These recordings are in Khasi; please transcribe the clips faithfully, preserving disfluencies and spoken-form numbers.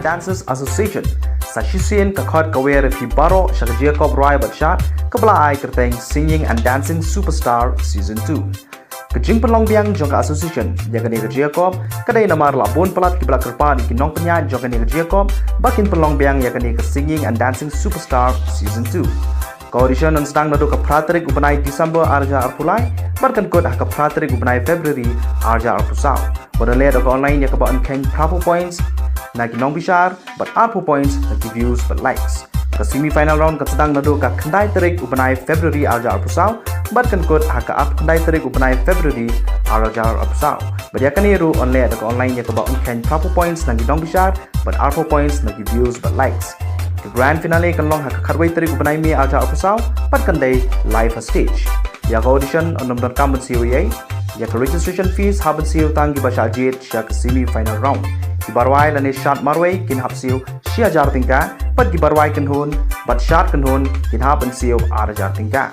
Dancers Association, sa shisien ka khot ka wer ïa phi baroh sha ka jingïakob rwai bad shad kaba la ai kyrteng Singing and Dancing Superstar Season two. Ka jingpynlong biang jong ka association ïa kane ka jingïakob ka dei namar la bun palat kiba la kyrpad ïa ki nongpynïaid jong kane ka jingïakob ba kin pynlong biang ïa kane ka Singing and Dancing Superstar Season two. Ka audition yn sdang naduh ka phra tarik u bnai December ar hajar arphew lai bad kan kut ha ka phra tarik u bnai February ar hajar arphew saw. Bad yn leh da ka online ïa kaba yn kheiñ phra phew points na ki nongbishar bad ar phew points na ki views bad likes. Ka semi final round kan sdang naduh ka khyndai tarik u bnai February ar hajar arphew saw bad kan kut ha ka arphew khyndai tarik u bnai February ar hajar arphew saw. Bad ïa kane ruh yn leh da ka online ïa kaba yn kheiñ phra phew points na ki nongbishar bad ar phew points na ki views bad likes. Ka grand finale kan long ha ka khatwei tarik u bnai May ar hajar arphew saw bad kan dei live ha stage. Ïa ka audition yn ym donkam ban siew ei ei. Ïa ka registration fees hap ban siew tang kiba shah jied sha ka semi final round. Kiba rwai lane shad marwei kin hap siew shi hajar tyngka bad kiba rwai kynhun bad shad kynhun kin hap ban siew ar hajar tyngka.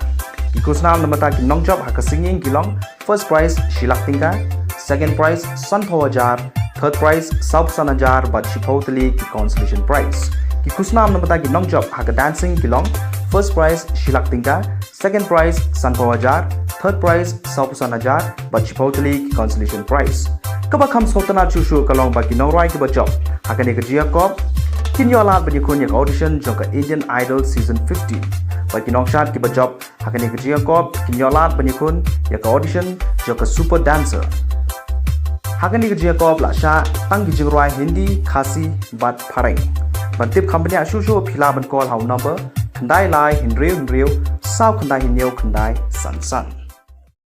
Ki khusnam namar ki nongjop ha ka singing ki long: first prize shi lak tyngka, second prize sanphew hajar, third prize sawphew san hajar bad shiphew tylli ki consolation prize. Ki khusnam namar ki nongjop ha ka dancing ki long: first prize shi lak tyngka, second prize sanphew hajar, third prize sawphew san hajar bad shiphew tylli ki consolation prize. Kaba kham sngewtynnat shuh shuh ka long ba ki nongrwai kiba jop ha kane ka jingïakob kin ïoh lad ban ïakhun ïa ka audition jong ka Indian Idol Season fifteen. Bad ki nongshad kiba jop ha kane ka jingïakob kin ïoh lad ban ïakhun ïa ka audition jong ka Super Dancer. Ha kane ka jingïakob la shah tang ki jingrwai Hindi, Khasi bad Phareng. Ban tip kham bniah shuh shuh phi lah ban call ha u number khyndai lai hynriew hynriew saw khyndai hynñiew khyndai san san.